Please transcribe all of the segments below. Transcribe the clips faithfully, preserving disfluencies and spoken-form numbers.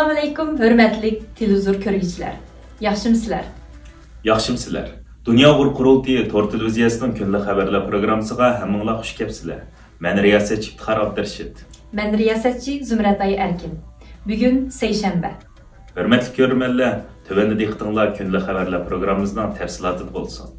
ئەسسالامۇئەلەيكۇم، ھۆرمەتلىك تېلېۋىزور كۆرگۈچىلەر. ياخشىمۇسىلەر؟ ياخشىمۇسىلەر؟ دۇنيا ئۇيغۇر قۇرۇلتىيى تور تېلېۋىزىيەسىنىڭ كۈندىلىك خەۋەرلەر پروگراممىسىغا ھەممىڭلار خۇش كەپسىلەر. مەن رىياسەتچى ئىپتىخار ئابدۇرېشىت. مەن رىياسەتچى زۇمرەتئاي ئەركىن. بۈگۈن سەيشەنبە. ھۆرمەتلىك كۆرۈرمەنلەر، تۆۋەندە دىققىتىڭلار كۈندىلىك خەۋەرلەر پروگراممىمىزنىڭ تەپسىلاتىدا بولسۇن.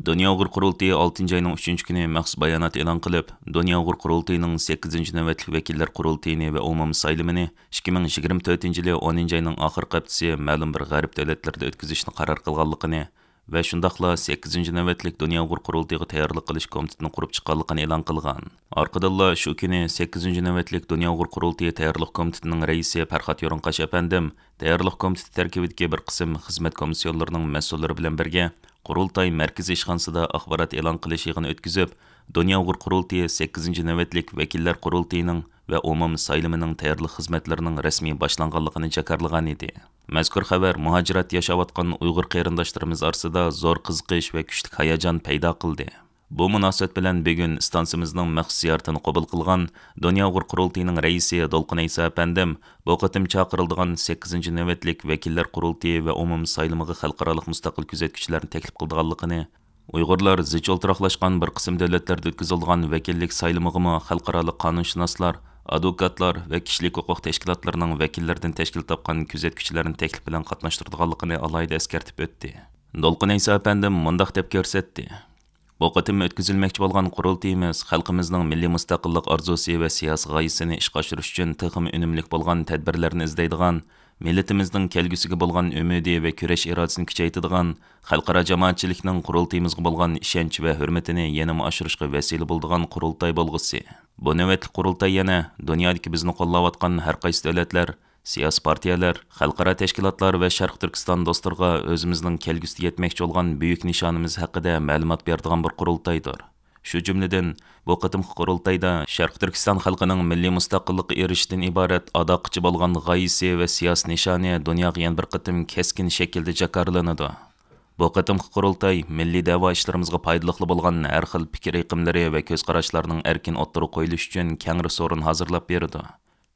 دۇنيا ئۇيغۇر قۇرۇلتىيى ئالتىنچى ئاينىڭ ئۈچىنچى كۈنى مەخسۇس بايانات ئېلان قىلىپ، دۇنيا ئۇيغۇر قۇرۇلتىيىنىڭ سەككىزىنچى نۆۋەتلىك ۋەكىللەر قۇرۇلتىيىنى ۋە ئومۇمىي سايلىمىنى ئىككى مىڭ يىگىرمە تۆتىنچى يىلى ئونىنچى ئاينىڭ ئاخىرقى ھەپتىسى مەلۇم بىر غەرب دۆلەتلىرىدە ئۆتكۈزۈشنى قارار قىلغانلىقىنى ۋە شۇنداقلا سەككىزىنچى نۆۋەتلىك دۇنيا ئۇيغۇر قۇرۇلتىيىغا تەييارلىق قىلىش كومىتېتىنى قۇرۇپ چىققانلىقىنى ئېلان قىلغان. ئارقىدىنلا شۇ كۈنى سەككىزىنچى نۆۋەتلىك دۇنيا ئۇيغۇر قۇرۇلتىيى تەييارلىق كومىتېتىنىڭ رەئىسى پەرھات يورۇنقاش ئەپەندىم تەييارلىق كومىتېتى تەركىبىدىكى بىر قىسىم خىزمەت كومىسسىيونلىرىنىڭ مەسئۇللىرى بىلەن بىرگە قۇرۇلتاي مەركىزىي ئىشخانىسىدا ئاخبارات ئېلان قىلىش يىغىنى ئۆتكۈزۈپ، دۇنيا ئۇيغۇر قۇرۇلتىيى سەككىزىنچى نۆۋەتلىك ۋەكىللەر قۇرۇلتىيىنىڭ ۋە ئومۇمىي سايلىمىنىڭ تەييارلىق خىزمەتلىرىنىڭ رەسمىي باشلانغانلىقىنى جاكارلىغان ئىدى. مەزكۇر خەۋەر مۇھاجىرەتتە ياشاۋاتقان ئۇيغۇر قېرىنداشلىرىمىز ئارىسىدا زور قىزىقىش ۋە كۈچلۈك ھاياجان پەيدا قىلدى. بۇ مۇناسىۋەت بىلەن بۈگۈن ئىستانسىمىزنىڭ مەخسۇس زىيارىتىنى قوبۇل قىلغان دۇنيا ئۇيغۇر قۇرۇلتىيىنىڭ رەئىسى دولقۇن ئەيسا ئەپەندىم بۇ قېتىم چاقىرىلىدىغان سەككىزىنچى نۆۋەتلىك ۋەكىللەر قۇرۇلتىيى ۋە ئومۇمىي سايلىمىغا خەلقئارالىق مۇستەقىل كۆزەتكۈچىلەرنى تەكلىپ قىلىدىغانلىقىنى، ئۇيغۇرلار زىچ ئولتۇراقلاشقان بىر قىسىم دۆلەتلەردە ئۆتكۈزۈلىدىغان ۋەكىللىك سايلىمىغىمۇ خەلقئارالىق قانۇنشۇناسلار، ئادۋوكاتلار ۋە كىشىلىك ھوقۇق تەشكىلاتلىرىنىڭ ۋەكىللىرىدىن تەشكىل تاپقان كۆزەتكۈچىلەرنى تەكلىپ بىلەن قاتناشتۇرىدىغانلىقىنى ئالاھىدە ئەسكەرتىپ ئۆتتى. دولقۇن ئەيسا ئەپەندىم مۇنداق دەپ كۆرسەتتى، بۇ قېتىم ئۆتكۈزۈلمەكچى بولغان قۇرۇلتىيىمىز خەلقىمىزنىڭ مىللىي مۇستەقىللىق ئارزۇسى ۋە سىياسىي غايىسىنى ئىشقا ئاشۇرۇش ئۈچۈن تېخىمۇ ئۈنۈملۈك بولغان تەدبىرلەرنى ئىزدەيدىغان، مىللىتىمىزنىڭ كەلگۈسىگە بولغان ئۈمىدى ۋە كۈرەش ئىرادىسىنى كۈچەيتىدىغان، خەلقئارا جامائەتچىلىكنىڭ قۇرۇلتىيىمىزغا بولغان ئىشەنچ ۋە ھۆرمىتىنى يەنىمۇ ئاشۇرۇشقا ۋەسىلە بولىدىغان قۇرۇلتاي بولغۇسى. بۇ نۆۋەتلىك قۇرۇلتاي يەنە دۇنيادىكى بىزنى قوللاۋاتقان ھەر قايسى دۆلەتلەر، سىياسىي پارتىيەلەر، خەلقئارا تەشكىلاتلار ۋە شەرقىي تۈركىستان دوستلىرىغا ئۆزىمىزنىڭ كەلگۈسىدە يەتمەكچى بولغان بۈيۈك نىشانىمىز ھەققىدە مەلۇمات بېرىدىغان بىر قۇرۇلتايدۇر. شۇ جۈملىدىن، بۇ قېتىمقى قۇرۇلتايدا شەرقىي تۈركىستان خەلقىنىڭ مىللىي مۇستەقىللىققا ئېرىشىشتىن ئىبارەت ئاداققىچە بولغان غايىسى ۋە سىياسىي نىشانى دۇنياغا يەنە بىر قېتىم كەسكىن شەكىلدە جاكارلىنىدۇ. بۇ قېتىمقى قۇرۇلتاي مىللىي دەۋا ئىشلىرىمىزغا پايدىلىقلا بولغان ھەر خىل پىكىر ئېقىملىرى ۋە كۆز قاراشلارنىڭ ئەركىن ئوتتۇرىغا قويۇلۇشى ئۈچۈن كەڭرى سورۇن ھازىرلاپ بېرىدۇ.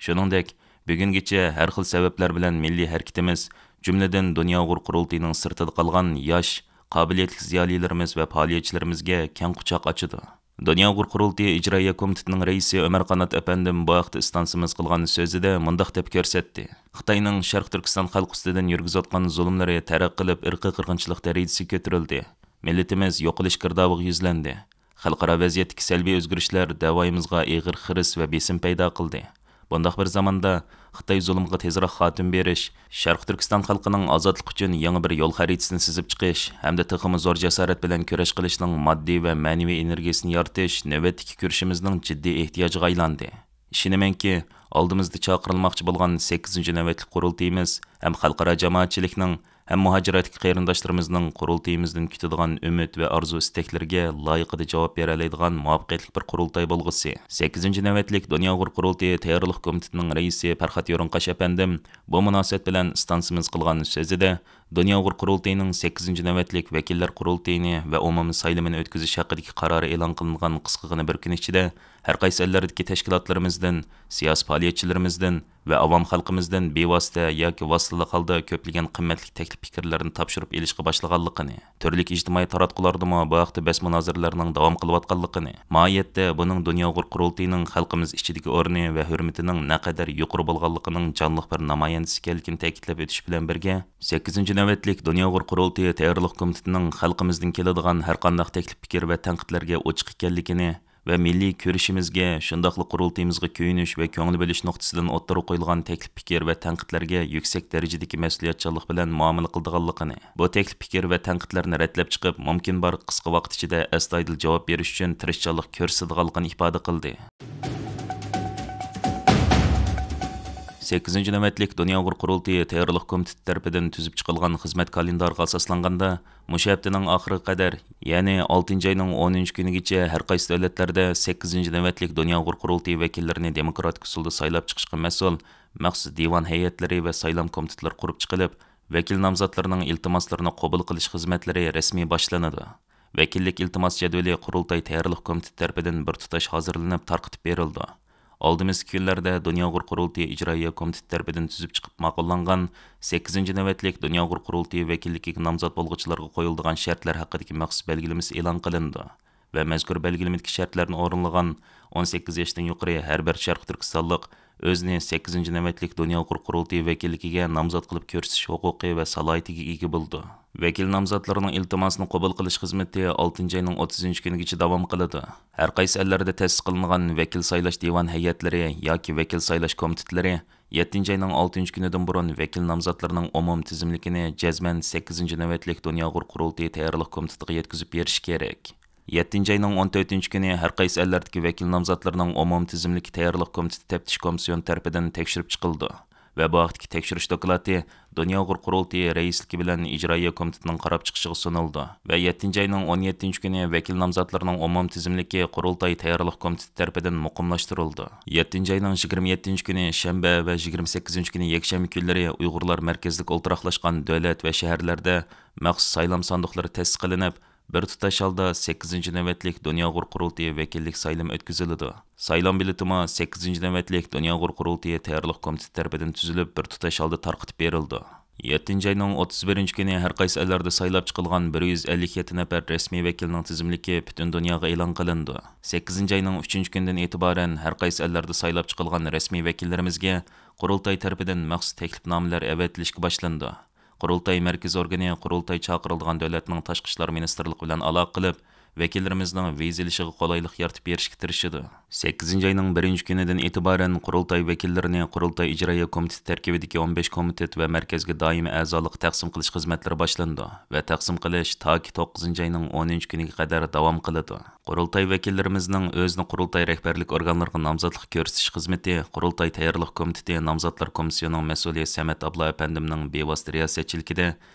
شۇنىڭدەك، بۈگۈنگىچە ھەر خىل سەۋەبلەر بىلەن مىللىي ھەرىكىتىمىز، جۈملىدىن دۇنيا ئۇيغۇر قۇرۇلتىيىنىڭ سىرتىدا قالغان ياش، قابىلىيەتلىك زىيالىيلىرىمىز ۋە پائالىيەتچىلىرىمىزگە كەڭ قۇچاق ئاچىدۇ. دۇنيا ئۇيغۇر قۇرۇلتىيى ئىجرائىيە كومىتېتىنىڭ رەئىسى ئۆمەر قانات ئەپەندىم بۇ ھەقتە ئىستانسىمىز قىلغان سۆزىدە مۇنداق دەپ كۆرسەتتى، خىتاينىڭ شەرقىي تۈركىستان خەلقى ئۈستىدىن يۈرگۈزۈۋاتقان زۇلۇملىرى تەرەققىي قىلىپ، ئىرقىي قىرغىنچىلىق دەرىجىسىگە كۆتۈرۈلدى. مىللىتىمىز يوقىلىش گىردابىغا يۈزلەندى. خەلقئارا ۋەزىيەتتىكى سەلبىي ئۆزگىرىشلەر دەۋايىمىزغا ئېغىر خىرىس ۋە بېسىم پەيدا قىلدى. بۇنداق بىر زاماندا خىتاي زۇلۇمىغا تېزراق خاتىمە بېرىش، شەرقىي تۈركىستان خەلقىنىڭ ئازادلىق ئۈچۈن يېڭى بىر يول خەرىتىسىنى سىزىپ چىقىش ھەمدە تېخىمۇ زور جاسارەت بىلەن كۈرەش قىلىشنىڭ ماددىي ۋە مەنىۋى ئېنېرگىيىسىنى يارىتىش نۆۋەتتىكى كۈرىشىمىزنىڭ جىددىي ئېھتىياجىغا ئايلاندى. ئىشىنىمەنكى، ئالدىمىزدا چاقىرىلماقچى بولغان سەككىزىنچى نۆۋەتلىك قۇرۇلتىيىمىز ھەم خەلقئارا جامائەتچىلىكنىڭ ھەم مۇھاجىرەتتىكى قېرىنداشلىرىمىزنىڭ قۇرۇلتىيىمىزدىن كۈتىدىغان ئۈمىد ۋە ئارزۇ-ئىستەكلىرىگە لايىقىدا جاۋاب بېرەلەيدىغان مۇۋەپپەقىيەتلىك بىر قۇرۇلتاي بولغۇسى. سەككىزىنچى نۆۋەتلىك دۇنيا ئۇيغۇر قۇرۇلتىيى تەييارلىق كومىتېتىنىڭ رەئىسى پەرھات يورۇنقاش ئەپەندىم بۇ مۇناسىۋەت بىلەن ئىستانسىمىز قىلغان سۆزىدە، دۇنيا ئۇيغۇر قۇرۇلتىيىنىڭ سەككىزىنچى نۆۋەتلىك ۋەكىللەر قۇرۇلتىيىنى ۋە ئومۇمىي سايلىمىنى ئۆتكۈزۈش ھەققىدىكى قارارى ئېلان قىلىنغان قىسقىغىنە بىر كۈن ئىچىدە ھەر قايسى ئەللەردىكى تەشكىلاتلىرىمىزدىن، سىياسىي پائالىيەتچىلىرىمىزدىن، ۋە ئاۋام خەلقىمىزدىن بىۋاسىتە ياكى ۋاسىتىلىق ھالدا كۆپلىگەن قىممەتلىك تەكلىپ پىكىرلەرنى تاپشۇرۇپ ئېلىشقا باشلىغانلىقىنى، تۈرلۈك ئىجتىمائىي تاراتقۇلاردىمۇ بۇ ھەقتە بەس مۇنازىرىلەرنىڭ داۋام قىلىۋاتقانلىقىنى، ماھىيەتتە بۇنىڭ دۇنيا ئۇيغۇر قۇرۇلتىيىنىڭ خەلقىمىز ئىچىدىكى ئورنى ۋە ھۆرمىتىنىڭ نەقەدەر يۇقىرى بولغانلىقىنىڭ جانلىق بىر نامايەندىسى ئىكەنلىكىنى تەكىتلەپ ئۆتۈش بىلەن بىرگە، سەككىزىنچى نۆۋەتلىك دۇنيا ئۇيغۇر قۇرۇلتىيى تەييارلىق كومىتېتىنىڭ خەلقىمىزدىن كېلىدىغان ھەرقانداق تەكلىپ پىكىر ۋە تەنقىدلەرگە ئوچۇق ئىكەنلىكىنى، ۋە مىللىي كۈرىشىمىزگە، شۇنداقلا قۇرۇلتىيىمىزغا كۆيۈنۈش ۋە كۆڭۈل بۆلۈش نۇقتىسىدىن ئوتتۇرىغا قويۇلغان تەكلىپ پىكىر ۋە تەنقىدلەرگە يۈكسەك دەرىجىدىكى مەسئۇلىيەتچانلىق بىلەن مۇئامىلە قىلىدىغانلىقىنى، بۇ تەكلىپ پىكىر ۋە تەنقىدلەرنى رەتلەپ چىقىپ، مۇمكىن بار قىسقا ۋاقىت ئىچىدە ئەستايىدىل جاۋاب بېرىش ئۈچۈن تىرىشچانلىق كۆرسىتىدىغانلىقىنى ئىپادە قىلدى. سەككىزىنچى نۆۋەتلىك دۇنيا ئۇيغۇر قۇرۇلتىيى تەييارلىق كومىتېتى تەرىپىدىن تۈزۈپ چىقىلغان خىزمەت كالېندارىغا ئاساسلانغاندا، مۇشۇ ھەپتىنىڭ ئاخىرىغا قەدەر، يەنى ئالتىنچى ئاينىڭ ئونىنچى كۈنىگىچە ھەر قايسى دۆلەتلەردە سەككىزىنچى نۆۋەتلىك دۇنيا ئۇيغۇر قۇرۇلتىيى ۋەكىللىرىنى دېموكراتىك ئۇسۇلدا سايلاپ چىقىشقا مەسئۇل مەخسۇس دىۋان ھەيئەتلىرى ۋە سايلام كومىتېتلىرى قۇرۇپ چىقىلىپ، ۋەكىل نامزاتلىرىنىڭ ئىلتىماسلىرىنى قوبۇل قىلىش خىزمەتلىرى رەسمىي باشلىنىدۇ. ۋەكىللىك ئىلتىماس جەدۋىلى قۇرۇلتاي تەييارلىق كومىتېتى تەرىپىدىن بىر تۇتاش ھازىرلىنىپ تارقىتىپ بېرىلىدۇ. ئالدىمىزدىكى كۈنلەردە دۇنيا ئۇيغۇر قۇرۇلتىيى ئىجرائىيە كومىتېتى تەرىپىدىن تۈزۈپ چىقىپ ماقۇللانغان سەككىزىنچى نۆۋەتلىك دۇنيا ئۇيغۇر قۇرۇلتىيى ۋەكىللىكىگە نامزات بولغۇچىلارغا قويۇلىدىغان شەرتلەر ھەققىدىكى مەخسۇس بەلگىلىمىسى ئېلان قىلىنىدۇ ۋە مەزكۇر بەلگىلىمىدىكى شەرتلەرنى ئورۇنلىغان ئون سەككىز ياشتىن يۇقىرى ھەر بىر شەرقىي تۈركىستانلىق ئۆزىنى سەككىزىنچى نۆۋەتلىك دۇنيا ئۇيغۇر قۇرۇلتىيى ۋەكىللىكىگە نامزات قىلىپ كۆرسىتىش ھوقۇقى ۋە سالاھىيىتىگە ئىگە بولىدۇ. ۋەكىل نامزاتلىرىنىڭ ئىلتىماسىنى قوبۇل قىلىش خىزمىتى ئالتىنچى ئاينىڭ ئوتتۇزىنچى كۈنىگىچە داۋام قىلىدۇ. ھەر قايسى ئەللەردە تەسىس قىلىنغان ۋەكىل سايلاش دىۋان ھەيئەتلىرى ياكى ۋەكىل سايلاش كومىتېتلىرى يەتتىنچى ئاينىڭ ئالتىنچى كۈنىدىن بۇرۇن ۋەكىل نامزاتلىرىنىڭ ئومۇمىي تىزىملىكىنى جەزمەن سەككىزىنچى نۆۋەتلىك دۇنيا ئۇيغۇر قۇرۇلتىيى تەييارلىق كومىتېتىغا يەتكۈزۈپ بېرىشى كېرەك. يەتتىنچى ئاينىڭ ئون تۆتىنچى كۈنى ھەر قايسى ئەللەردىكى ۋەكىل نامزاتلىرىنىڭ ئومۇمىي تىزىملىكى تەييارلىق كومىتېتى تەپتىش كومىسسىيونى تەرىپىدىن تەكشۈرۈپ چىقىلىدۇ ۋە بۇ ھەقتىكى تەكشۈرۈش دوكلاتى دۇنيا ئۇيغۇر قۇرۇلتىيى رەئىسلىكى بىلەن ئىجرائىيە كومىتېتىنىڭ قاراپ چىقىشىغا سۇنۇلىدۇ ۋە يەتتىنچى ئاينىڭ ئون يەتتىنچى كۈنى ۋەكىل نامزاتلىرىنىڭ ئومۇمىي تىزىملىكى قۇرۇلتاي تەييارلىق كومىتېتى تەرىپىدىن مۇقىملاشتۇرۇلىدۇ. يەتتىنچى ئاينىڭ يىگىرمە يەتتىنچى كۈنى شەنبە ۋە يىگىرمە سەككىزىنچى كۈنى يەكشەنبە كۈنلىرى ئۇيغۇرلار مەركەزلىك ئولتۇراقلاشقان دۆلەت ۋە شەھەرلەردە مەخسۇس سايلام ساندۇقلىرى تەسىس قىلىنىپ، بىر تۇتاش ھالدا سەككىزىنچى نۆۋەتلىك دۇنيا ئۇيغۇر قۇرۇلتىيى ۋەكىللىك سايلىمى ئۆتكۈزۈلىدۇ. سايلام بېلىتىمۇ سەككىزىنچى نۆۋەتلىك دۇنيا ئۇيغۇر قۇرۇلتىيى تەييارلىق كومىتېتى تەرىپىدىن تۈزۈلۈپ، بىر تۇتاش ھالدا تارقىتىپ بېرىلىدۇ. يەتتىنچى ئاينىڭ ئوتتۇز بىرىنچى كۈنى ھەر قايسى ئەللەردە سايلاپ چىقىلغان بىر يۈز ئەللىك يەتتە نەپەر رەسمىي ۋەكىلنىڭ تىزىملىكى پۈتۈن دۇنياغا ئېلان قىلىنىدۇ. سەككىزىنچى ئاينىڭ ئۈچىنچى كۈنىدىن ئېتىبارەن ھەر قايسى ئەللەردە سايلاپ چىقىلغان رەسمىي ۋەكىللىرىمىزگە قۇرۇلتاي تەرىپىدىن مەخسۇس تەكلىپنامىلەر ئەۋەتىلىشكە باشلىنىدۇ. قۇرۇلتاي مەركىزىي ئورگىنى قۇرۇلتاي چاقىرىلىدىغان دۆلەتنىڭ تاشقى ئىشلار مىنىستىرلىقى بىلەن ئالاقە قىلىپ، ۋەكىللىرىمىزنىڭ ۋىزا ئېلىشىغا قولايلىق يارىتىپ بېرىشكە تىرىشىدۇ. سەككىزىنچى ئاينىڭ بىرىنچى كۈنىدىن ئېتىبارەن قۇرۇلتاي ۋەكىللىرىنى قۇرۇلتاي ئىجرائىيە كومىتېتى تەركىبىدىكى ئون بەش كومىتېت ۋە مەركەزگە دائىمىي ئەزالىققا تەقسىم قىلىش خىزمەتلىرى باشلىنىدۇ ۋە تەقسىم قىلىش تاكى توققۇزىنچى ئاينىڭ ئونىنچى كۈنىگە قەدەر داۋام قىلىدۇ. قۇرۇلتاي ۋەكىللىرىمىزنىڭ ئۆزىنى قۇرۇلتاي رەھبەرلىك ئورگانلىرىغا نامزاتلىق كۆرسىتىش خىزمىتى قۇرۇلتاي تەييارلىق كومىتېتى نامزاتلار كومىسسىيونىنىڭ مەسئۇلى سەمەت ئابلا ئەپەندىمنىڭ بىۋاسىتە رىياسەتچىلىكىدە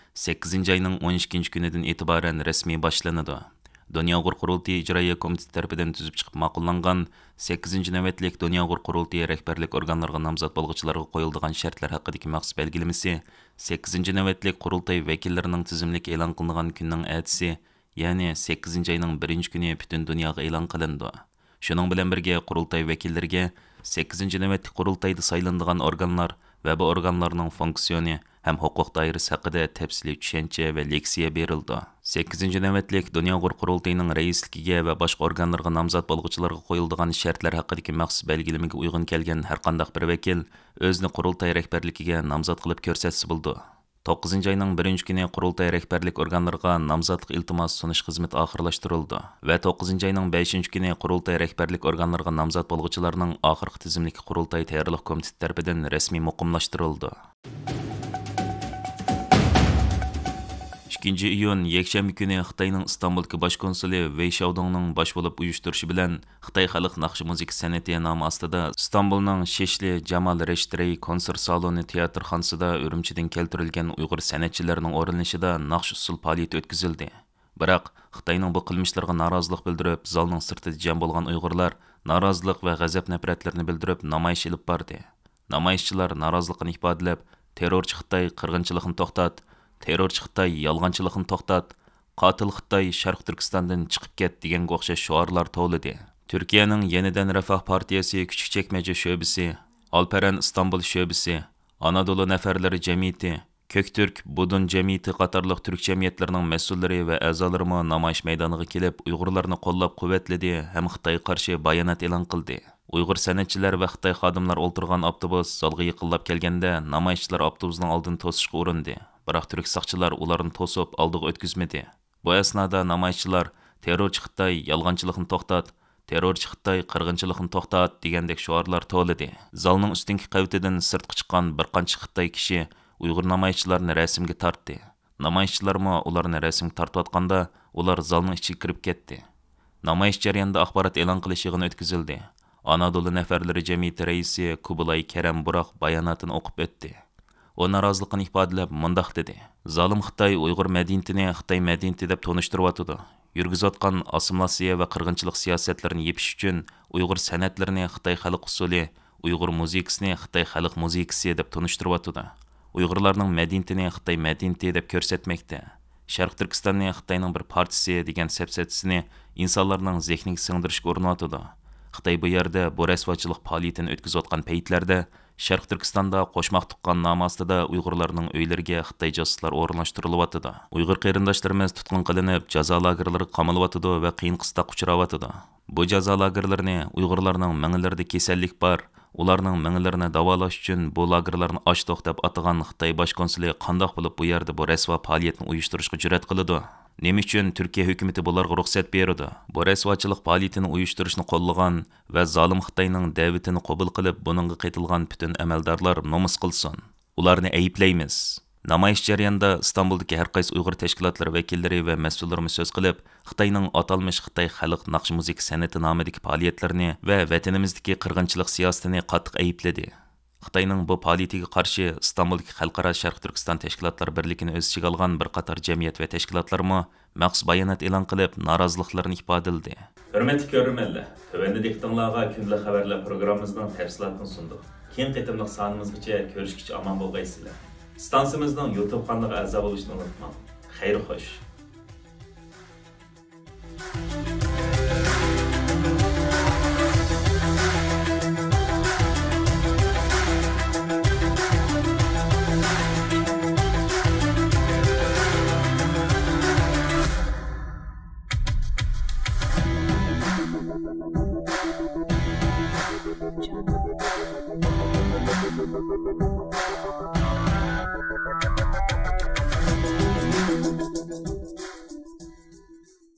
سەككىزىنچى ئاينىڭ ئون ئىككىنچى كۈنىدىن ئېتىبارەن رەسمىي باشلىنىدۇ. دۇنيا ئۇيغۇر قۇرۇلتىيى ئىجرائىيە كومىتېتى تەرىپىدىن تۈزۈپ چىقىپ ماقۇللانغان سەككىزىنچى نۆۋەتلىك دۇنيا ئۇيغۇر قۇرۇلتىيى رەھبەرلىك ئورگانلىرىغا نامزات بولغۇچىلارغا قويۇلىدىغان شەرتلەر ھەققىدىكى مەخسۇس بەلگىلىمىسى سەككىزىنچى نۆۋەتلىك قۇرۇلتاي ۋەكىللىرىنىڭ تىزىملىكى ئېلان قىلىنغان كۈننىڭ ئەتىسى، يەنى سەككىزىنچى ئاينىڭ بىرىنچى كۈنى پۈتۈن دۇنياغا ئېلان قىلىنىدۇ. شۇنىڭ بىلەن بىرگە، قۇرۇلتاي ۋەكىللىرىگە سەككىزىنچى نۆۋەتلىك قۇرۇلتايدا سايلىنىدىغان ئورگانلار ۋە بۇ ئورگانلارنىڭ فۇنكسىيونى ھەم ھوقۇق دائىرىسى ھەققىدە تەپسىلىي چۈشەنچە ۋە لېكسىيە بېرىلىدۇ. سەككىزىنچى نۆۋەتلىك دۇنيا ئۇيغۇر قۇرۇلتىيىنىڭ رەئىسلىكىگە ۋە باشقا ئورگانلارغا نامزات بولغۇچىلارغا قويۇلىدىغان شەرتلەر ھەققىدىكى مەخسۇس بەلگىلىمىگە ئۇيغۇن كەلگەن ھەرقانداق بىر ۋەكىل ئۆزىنى قۇرۇلتاي رەھبەرلىكىگە نامزات قىلىپ كۆرسەتسە بولىدۇ. توققۇزىنچى ئاينىڭ بىرىنچى كۈنى قۇرۇلتاي رەھبەرلىك ئورگانلىرىغا نامزاتلىق ئىلتىماسى سۇنۇش خىزمىتى ئاخىرلاشتۇرۇلىدۇ ۋە توققۇزىنچى ئاينىڭ بەشىنچى كۈنى قۇرۇلتاي رەھبەرلىك ئورگانلىرىغا نامزات بولغۇچىلارنىڭ ئاخىرقى تىزىملىكى قۇرۇلتاي تەييارلىق كومىتېتى تەرىپىدىن رەسمىي مۇقىملاشتۇرۇلىدۇ. ئىككىنچى ئىيۇن، يەكشەنبە كۈنى خىتاينىڭ ئىستانبۇلدىكى باش كونسۇلى ۋېي شياۋدۇڭنىڭ باش بولۇپ ئۇيۇشتۇرۇشى بىلەن، خىتاي خەلق ناخشا مۇزىكا سەنئىتى نامى ئاستىدا ئىستانبۇلنىڭ شىشلى جامال رېشىت رېي كونسېرت سالونى تىياتىرخانىسىدا ئۈرۈمچىدىن كەلتۈرۈلگەن ئۇيغۇر سەنئەتچىلىرىنىڭ ئورۇنلىشىدا ناخشا ئۇسسۇل پائالىيىتى ئۆتكۈزۈلدى. بىراق، خىتاينىڭ بۇ قىلمىشلىرىغا نارازىلىق بىلدۈرۈپ، زالنىڭ سىرتىدا جەم بولغان ئۇيغۇرلار نارازىلىق ۋە غەزەپ نەپرەتلىرىنى بىلدۈرۈپ، نامايىش ئېلىپ باردى. نامايىشچىلار نارازىلىقىنى ئىپادىلەپ، تېررورچى خىتاي، قىرغىنچىلىقنى توختات! تېررورچى خىتاي، يالغانچىلىقنى توختات! قاتىل خىتاي، شەرقىي تۈركىستاندىن چىقىپ كەت! دېگەنگە ئوخشاش شوئارلار توۋلىدى. تۈركىيەنىڭ يېنىدىن رىفاھ پارتىيەسى كىچىك چەكمەچە شۆبىسى، ئالپەرەن ئىستانبۇل شۆبىسى، ئانادولۇ نەفەرلىرى جەمئىيىتى، كۆكتۈرك، بۇدۇن جەمئىيىتى قاتارلىق تۈرك جەمئىيەتلىرىنىڭ مەسئۇللىرى ۋە ئەزالىرىمۇ نامايىش مەيدانىغا كېلىپ، ئۇيغۇرلارنى قوللاپ-قۇۋۋەتلىدى ھەم خىتايغا قارشى بايانات ئېلان قىلدى. ئۇيغۇر سەنئەتچىلەر ۋە خىتاي خادىملار ئولتۇرغان ئاپتوبۇس زالغا يېقىنلاپ كەلگەندە، نامايىشچىلار ئاپتوبۇسنىڭ ئالدىنى توسۇشقا ئۇرۇندى، بىراق تۈرك ساقچىلار ئۇلارنى توسۇپ، ئالدىغا ئۆتكۈزمىدى. بۇ ئەسنادا نامايىشچىلار «تېررورچى خىتاي، يالغانچىلىقنى توختات! تېررورچى خىتاي، قىرغىنچىلىقنى توختات!» دېگەندەك شوئارلار توۋلىدى. زالنىڭ ئۈستۈنكى قەۋىتىدىن سىرتقا چىققان بىر قانچە خىتاي كىشى ئۇيغۇر نامايىشچىلارنى رەسىمگە تارتتى. نامايىشچىلارمۇ ئۇلارنى رەسىمگە تارتىۋاتقاندا، ئۇلار زالنىڭ ئىچىگە كىرىپ كەتتى. نامايىش جەريانىدا ئاخبارات ئېلان قىلىش يىغىنى ئۆتكۈزۈلدى. ئانادولۇ نەپەرلىرى جەمئىيىتى رەئىسى كۇبلاي كەرەم بۇراق باياناتىنى ئوقۇپ ئۆتتى. ئۇ نارازىلىقىنى ئىپادىلەپ مۇنداق دېدى: «زالىم خىتاي ئۇيغۇر مەدەنىيىتىنى خىتاي مەدەنىيىتى دەپ تونۇشتۇرۇۋاتىدۇ. يۈرگۈزۈۋاتقان ئاسسىمىلياتسىيە ۋە قىرغىنچىلىق سىياسەتلىرىنى يېپىش ئۈچۈن ئۇيغۇر سەنئەتلىرىنى خىتاي خەلق ئۇسسۇلى، ئۇيغۇر مۇزىكىسىنى خىتاي خەلق مۇزىكىسى دەپ تونۇشتۇرۇۋاتىدۇ. ئۇيغۇرلارنىڭ مەدەنىيىتىنى خىتاي مەدەنىيىتى دەپ كۆرسەتمەكتە. شەرقىي تۈركىستاننى خىتاينىڭ بىر پارچىسى دېگەن سەپسەتىسىنى ئىنسانلارنىڭ زېھنىگە سىڭدۈرۈشكە ئۇرۇنۇۋاتىدۇ. خىتاي بۇ يەردە بۇ رەسۋاچىلىق پائالىيىتىنى ئۆتكۈزۈۋاتقان پەيتلەردە شەرقىي تۈركىستاندا قوشماق تۇغقان نامى ئاستىدا ئۇيغۇرلارنىڭ ئۆيلىرىگە خىتاي جاسۇسلار ئورۇنلاشتۇرۇلۇۋاتىدۇ. ئۇيغۇر قېرىنداشلىرىمىز تۇتقۇن قىلىنىپ، جازا لاگېرلىرىغا قامىلىۋاتىدۇ ۋە قىيىن قىستاققا ئۇچراۋاتىدۇ. بۇ جازا لاگېرلىرىنى ئۇيغۇرلارنىڭ مېڭىلىرىدە كېسەللىك بار، ئۇلارنىڭ مېڭىلىرىنى داۋالاش ئۈچۈن بۇ لاگېرلارنى ئاچتۇق دەپ ئاتىغان خىتاي باش كونسۇلى قانداق بولۇپ بۇ يەردە بۇ رەسۋا پائالىيەتنى ئۇيۇشتۇرۇشقا جۈرئەت قىلىدۇ؟ نېمە ئۈچۈن تۈركىيە ھۆكۈمىتى بۇلارغا رۇخسەت بېرىدۇ؟ بۇ رەسۋاچىلىق پائالىيىتىنى ئۇيۇشتۇرۇشنى قوللىغان ۋە زالىم خىتاينىڭ دەۋىتىنى قوبۇل قىلىپ، بۇنىڭغا قېتىلغان پۈتۈن ئەمەلدارلار نومۇس قىلسۇن. ئۇلارنى ئەيىبلەيمىز. نامايىش جەريانىدا ئىستانبۇلدىكى ھەر قايسى ئۇيغۇر تەشكىلاتلىرى ۋەكىللىرى ۋە مەسئۇللىرىمۇ سۆز قىلىپ، خىتاينىڭ ئاتالمىش خىتاي خەلق ناخشا مۇزىكا سەنئىتى نامىدىكى پائالىيەتلىرىنى ۋە ۋەتىنىمىزدىكى قىرغىنچىلىق سىياسىتىنى قاتتىق ئەيىبلىدى. خىتاينىڭ بۇ پائالىيىتىگە قارشى ئىستانبۇلدىكى خەلقئارا شەرقىي تۈركىستان تەشكىلاتلار بىرلىكىنى ئۆز ئىچىگە ئالغان بىر قاتار جەمئىيەت ۋە تەشكىلاتلارمۇ مەخسۇس بايانات ئېلان قىلىپ، نارازىلىقلىرىنى ئىپادىلىدى. ھۆرمەتلىك كۆرۈرمەنلەر، تۆۋەندە دىققىتىڭلارغا كۈندىلىك خەۋەرلەر پروگراممىمىزنىڭ تەپسىلاتىنى سۇندۇق. كېيىنكى قېتىملىق سانىمىزغىچە كۆرۈشكىچە ئامان بولغايسىلەر. ئىستانسىمىزنىڭ يۇتۇب قانىلىغا ئەزا بولۇشنى ئۇنتۇماڭ. خەير خوش.